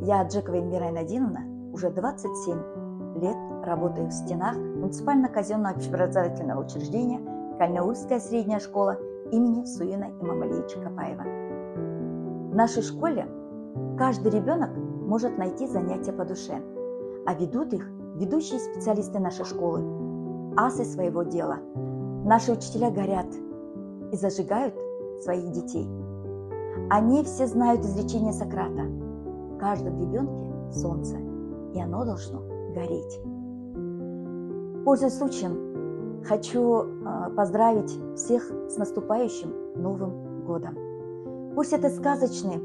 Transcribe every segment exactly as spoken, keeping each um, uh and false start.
Я, Аджекова Эльмира Айнадиновна, уже двадцать семь лет работаю в стенах муниципально-казённого общеобразовательного учреждения «Кальнаульская средняя школа» имени Суюна Имамалиевича Капаева. В нашей школе каждый ребёнок может найти занятие по душе, а ведут их ведущие специалисты нашей школы, асы своего дела. Наши учителя горят и зажигают своих детей. Они все знают изречение Сократа: «В каждом ребёнке солнце, и оно должно гореть». Пользуясь случаем, хочу, э, поздравить всех с наступающим Новым годом. Пусть этот сказочный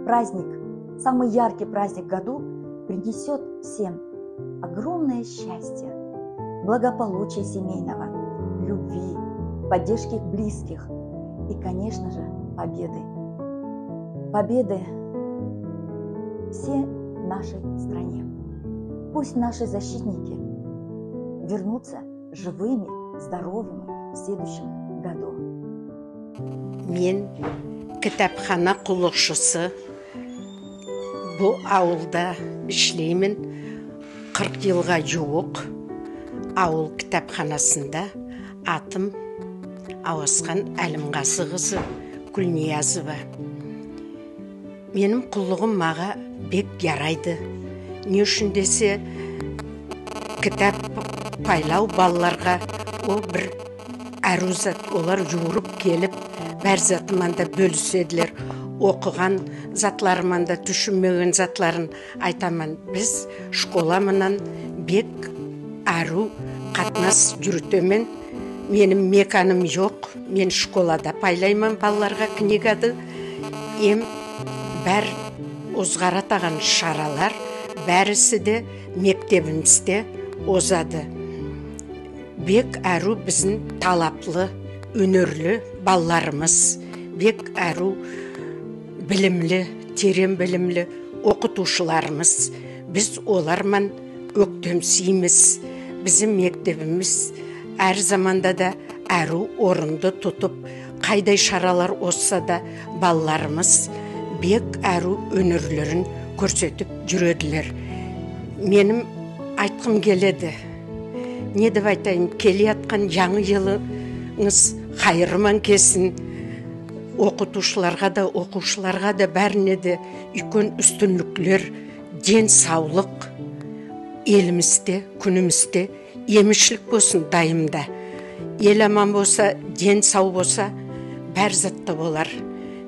праздник, самый яркий праздник в году, принесёт всем огромное счастье, благополучия семейного, любви, поддержки близких и, конечно же, победы. Победы всей нашей стране. Пусть наши защитники вернутся живыми, здоровыми в следующем году. Мен китапхана куллыкшысы, бу авылда ишлеймен. Кырк йылга ювык авыл китапханасында. Атым Авасхан Алимгазы кызы Кульниязова. Меним куллыгым мага бек ярайды. Не уьшин десе, китап пайлав балаларга ол бир аьруьв зат. Олар ювырып келип, баьри заты ман да боьлиседилер. Окыган затлары ман да, туьсинмеген затларын айтаман. Биз школа ман бек аьруьв катнас юритемен. Меним меканым йок. Мен школада пайлайман балаларга книгады. Эм баьри озгаратаган шаралар баьриси де мектебимизде озады. Бек аьруьв бизим талаплы, оьнерли балаларымыз, бек аьруьв билимли, теренъ билимли окытувшыларымыз. Биз олар ман оьктемсиймиз. Бизим мектебимиз аьр заманда да аьруьв орынды тутып, кайдай шаралар озса да, балаларымыз бек аьруьв оьнерлерин коьрсетип юредилер. Меним айткым келеди. Не деп айтайым, келеяткан янъы йылынъыз кайыры ман келсин. Окытувшыларга да, окувшыларга да, баьрине де уьйкен уьстинликлер, ден савлык, элимизде, куьнимизде эмишлик болсын дайым да. Эл аман болса, ден сав болса, баьри зат та болар.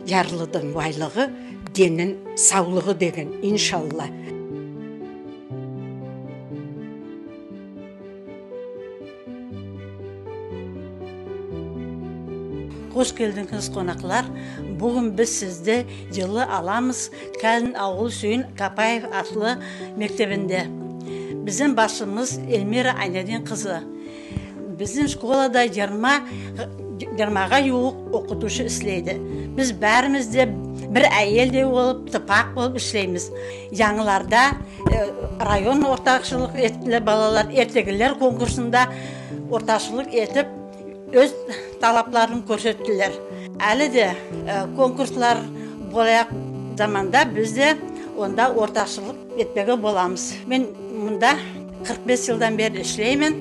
Ярлыдынъ байлыгы — денининъ савлыгы деген, иншалла. Хош келдинъиз, конаклар. Буьгуьн биз сизди йылы аламыз Калин авылы Суюн Капаев атлы мектебинде. Бизим басшымыз Эльмира Айнадин кызы. Бизим школада йырма, йырмага ювык окытувшы ислейди. Биз баьримиз де бир аьелдей болып, тыпак болып ислеймиз. Янъыларда, э, район ортакшылык эттилер балалар, эртегилер конкурсында ортакшылык этип, оьз талапларын коьрсеттилер. Аьли де, э, конкурслар болаяк заманда биз де онда ортакшылык этпеге боламыз. Мен мунда кырк бес йылдан бери ислеймен.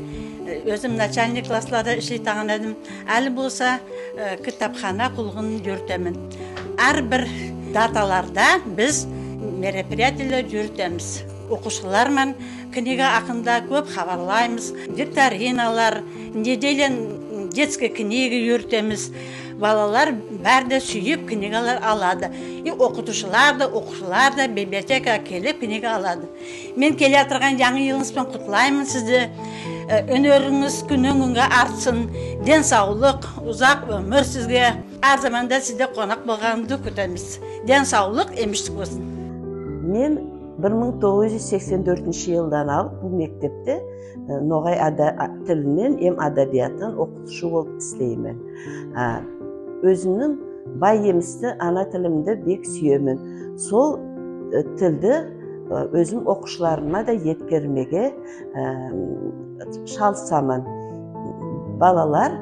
Э, оьзим начальный классларда ислейтаган эдим. Аьли болса, э, китапхана куллыгын юритемен. Аьр бир даталарда биз мероприятиелер юритемиз. Окувшылар ман книга акында коьп хабарлаймыз. Викториналар, неделя детской книги юритемиз. Балалар баьри де суьйип книгалар алады. И окытувшылар да, окувшылар да библиотекага келип книга алады. Мен келеятырган янъы йылынъыз бан кутлайман сизди. Э, оьнеринъиз куьннен куьнге артсын. Ден савлык, узак оьмир сизге. Аьр заманда сизде конак болганымды куьтемиз. Ден савлык, эмишлик болсын. Мен бир мынъ тогыз юз сексен доьртинши йылдан алып бу мектепте, э, ногай ада-, а, тилиннен эм адабиятыннан окытувшы болып ислеймен. А, оьзимнинъ бай эмиси ана тилимди бек суьемен. Сол, э, тилди, э, оьзим окувшыларыма да еткермеге, э, шалысаман. Балалар,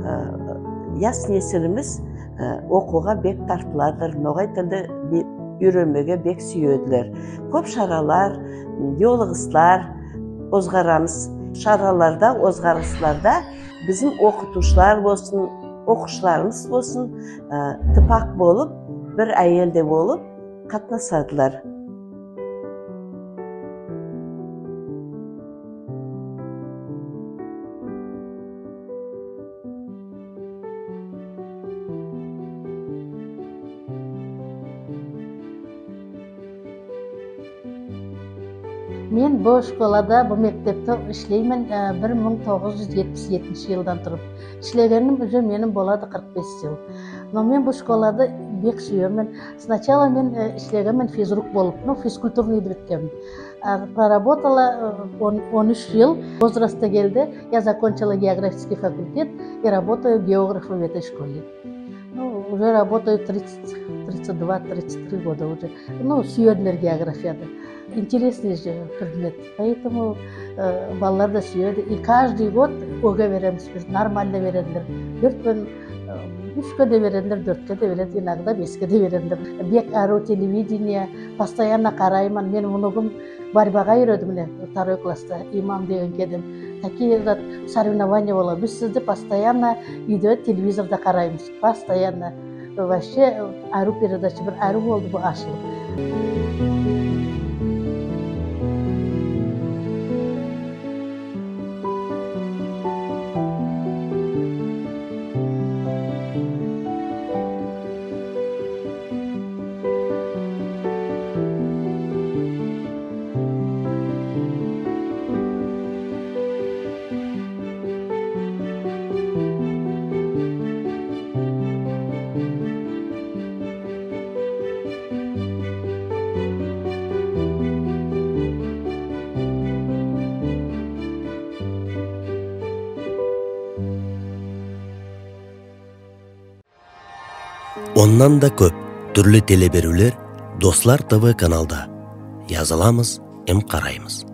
э, яс несилимиз, э, окувга бек тартыладылар. Ногай тилди би-, уьйренмеге бек суьедилер. Коьп шаралар, йолыгыслар озгарамыз. Шараларда, озгарысларда бизим окытувшылар болсын, окувшыларымыз болсын, аь, тыпак болып, бир аьелде болып катнасадылар. Мен бу школада, бу мектепте ислеймен, аь, бир мынъ тогыз юз етпис етинши йылдан турып. Ислегеним уже меним болады кырк бес йыл. Но мен бу школады бек суьемен. Сначала мен, аь, ислегенмен физрук болып, ну, физкультурныйди биткенмен. А, проработала, э, он, он уьш йыл, возраст та келди. Я закончила географический факультет и работаю географом в этой школе. Ну, уже работаю тридцать, тридцать два, тридцать три года уже. Ну, суьедилер географияды. Интересный же предмет. Поэтому, э, балалар да суьеди. И каждый год оьге беремиз биз. Нормально бередилер. Доьрт пен, э, уьшке де бередилер, доьртке де береди, иногда беске де бередилер. Бек аьрув телевидение, постоянно карайман. Меним внугым борьбага юреди, мине, второй класста, Имам деген кедем. Такие зат, соревнования болады. Биз сизди постоянно уьйде телевизорда караймыз. Постоянно. Вообще, аьрув передача, бир аьрув болды бу ашылып. Оннан да коьп туьрли телеберуьвлер Дослар ТВ каналда. Языламыз эм караймыз.